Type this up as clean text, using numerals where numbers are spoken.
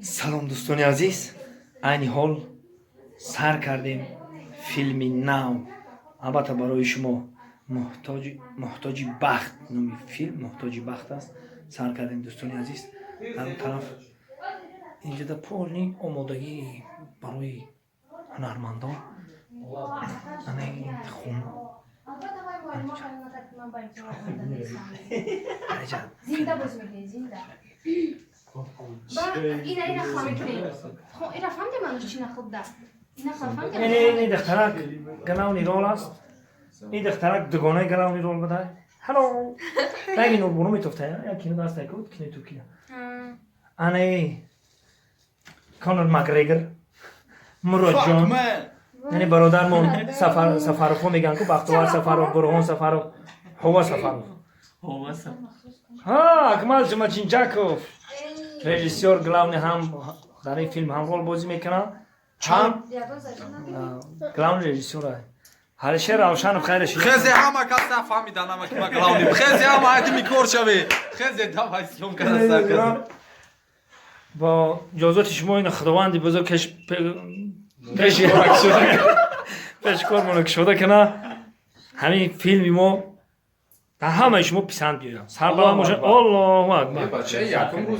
Салом, дӯстони азиз. Айни ҳол сар кардем филми нав, албатта, барои шумо. Муҳтоҷи бахт, номи филм «Муҳтоҷи бахт» аст. Сар кардем, дӯстони азиз. Дар он тараф инҷода полный омодагӣ барои ҳунармандон. Ана ин хун. Албатта, вай муаллимо калонатар, ки ман ба имтиҳон омода нестам. Аҷаб. Зинда боз мекунӣ, зинда. Ба ина хла мекунем. Хо, ира фаҳмдем, мануш чи нахӯбда. Ина хла фаҳмдем. Ин духтарак главный роль аст. Ин духтарак дугонаи главный роль буда. Ҳало ранги нурбону метофта, як кино даста куд, кинои туркия. Ана Конор Макгрегор, Муродҷон, яъне бародармон Сафаровҳо мегӯянд ку, Бахтовар Сафаров, Бурҳон Сафаров, Ҳова Сафаров, ҳа, Акмал Ҷумачинҷаков, режиссёр главный, ҳам дар ин филм ҳам рол бозӣ мекунад, ҳам главный режиссёр. Алишер Равшанов, хайраш. Хезе, ҳама каса фаҳмидан, ҳама ки ма главный. Хезе, ҳама ҳадими кор шаве. Хезе, давай, съёмка ра сар кардем. Бо иҷозати шумо, ин худованди бузург пеши кормонро кушода кана, ҳамин филми мо дар ҳамаи шумо писанд биёяд, сарбаланд бошад. Аллоҳу акбар. Бача, якум рӯз.